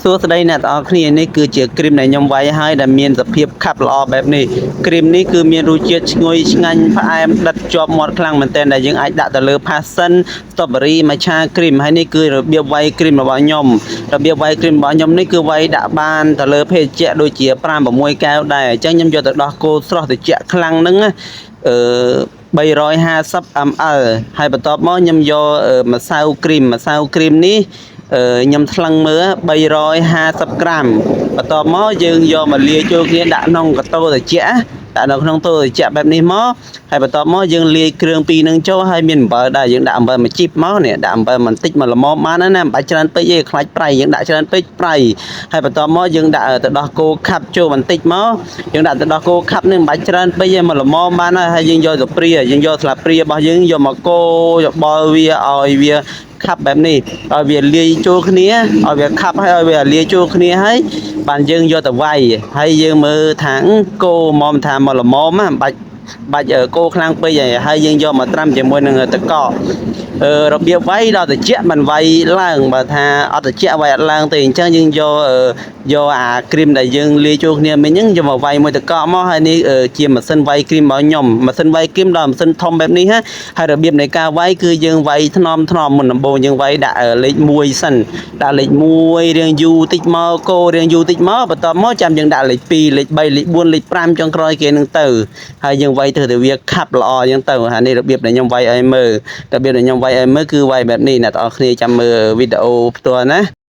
សួស្តីអ្នកទាំងអស់គ្នានេះគឺជាគ្រីមដែលខ្ញុំវាយហើយដែលមានសភាពខាប់ល្អបែបនេះគ្រីមនេះគឺមានរសជាតិឈ្ងុយឆ្ងាញ់ផ្អែមដិតជាប់មាត់ខ្លាំងមែនទែនដែលយើងអាចដាក់ទៅលើ passion strawberry matcha cream ហើយនេះគឺរបៀបវាយគ្រីមរបស់ខ្ញុំរបៀបវាយគ្រីមរបស់ខ្ញុំនេះគឺវាយដាក់បានទៅលើភេសជ្ជៈដូចជា5 6កែវដែរអញ្ចឹងខ្ញុំយកទៅដោះគោស្រស់ត្រជាក់ខ្លាំងហ្នឹងណាអឺ350 ml ហើយបន្ទាប់មកខ្ញុំយកម្សៅគ្រីមម្សៅគ្រីមនេះ ខ្ញុំថ្លឹងមើល350ក្រាមបន្ទាប់មកយើងយកមកលាយចូលគ្នាដាក់ក្នុងកតោត្រជាក់ដាក់នៅក្នុងតូត្រជាក់បែបនេះមកហើយបន្ទាប់មកយើងលាយគ្រឿងពីរនឹងចូលហើយមានអំបិលដែរយើងដាក់អំបិលមួយជីបមកនេះដាក់អំបិលបន្តិចមកល្មមបានណាមិនបាច់ច្រើនពេកទេខ្លាចប្រៃយើងដាក់ច្រើនពេកប្រៃហើយបន្ទាប់មកយើងដាក់ទៅដោះគោខាប់ចូលបន្តិចមកយើងដាក់ទៅដោះគោខាប់នេះមិនបាច់ច្រើនពេកទេមកល្មមបានហើយហើយយើងយកទៅព្រាយើងយកស្លាបព្រារបស់យើងយកមកកូរយោបល់វាឲ្យវាខាប់បែបនេះឲ្យវាលាយចូលគ្នាឲ្យវាខាប់ហើយឲ្យវាលាយចូលគ្នាហើយបានយើងយកទៅវាយហើយយើងមើលថាគោមកថាមកល្មមណាមិនបាច់បាច់គោខ្លាំងពេកហើយហើយយើងយកមកត្រាំជាមួយនឹងទឹកកកអឺរបៀបវាយដល់ត្រជាក់មិនវាយឡើងបើថាអត់ត្រជាក់វាយអត់ឡើងទេអញ្ចឹងយើងយកយកអាគ្រីមដែលយើងលាយចូលគ្នាមិញហ្នឹងយកមកវាយមួយទឹកកកមកហើយនេះជាម៉ាស៊ីនវាយគ្រីមរបស់ខ្ញុំម៉ាស៊ីនវាយគ្រីមដល់ម៉ាស៊ីនធំបែបនេះហ่ะហើយរបៀបនៃការវាយគឺយើងវាយថ្នមថ្នមមុនដំបូងយើងវាយដាក់លេខ1សិនដាក់លេខ1រៀងយូរតិចមកកូររៀងយូរតិចមកបន្ទាប់មកចាំយើងដាក់លេខ2លេខ3លេខ4លេខ5ចុងក្រោយគេនឹងទៅហើយយើងវាយទៅតែវាខាប់ល្អអញ្ចឹងទៅហើយនេះរបៀបដែលខ្ញុំវាយឲ្យមើលរបៀបដែលខ្ញុំវាយឲ្យមើលគឺវាយបែបនេះអ្នកទាំងអស់គ្នាចាំមើលវីដេអូផ្ទាល់ណា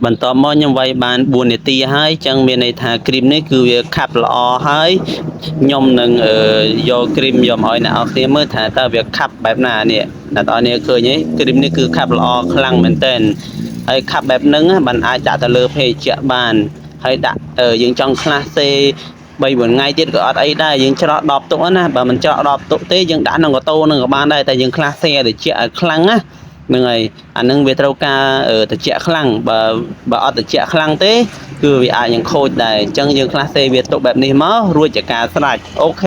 បន្ទាប់មកខ្ញុំវាយបាន4នាទីហើយចឹងមានន័យថាគ្រីមនេះគឺវាខាប់ល្អហើយខ្ញុំនឹងយកគ្រីមយកមកឲ្យអ្នកនរគ្នាមើលថាតើវាខាប់បែបណានេះអ្នកនរគ្នាឃើញទេគ្រីមនេះគឺខាប់ល្អខ្លាំងមែនទែនហើយខាប់បែបហ្នឹងបានអាចដាក់ទៅលើភេសជ្ជៈបានហើយដាក់យើងចង់ខ្លះសេ3 4ថ្ងៃទៀតក៏អត់អីដែរយើងច្រកដបទុកណាបើមិនច្រកដបទុកទេយើងដាក់ក្នុងកតូនឹងក៏បានដែរតែយើងខ្លះសេឲ្យត្រជាក់ឲ្យខ្លាំងណាហ្នឹងហើយអានឹងវាត្រូវការត្រជាក់ខ្លាំងបើបើអត់ត្រជាក់ខ្លាំងទេគឺវាអាចនឹងខូចដែរអញ្ចឹងយើងខ្លះសេវាទុកបែបនេះមករួចជាការស្រេច OK.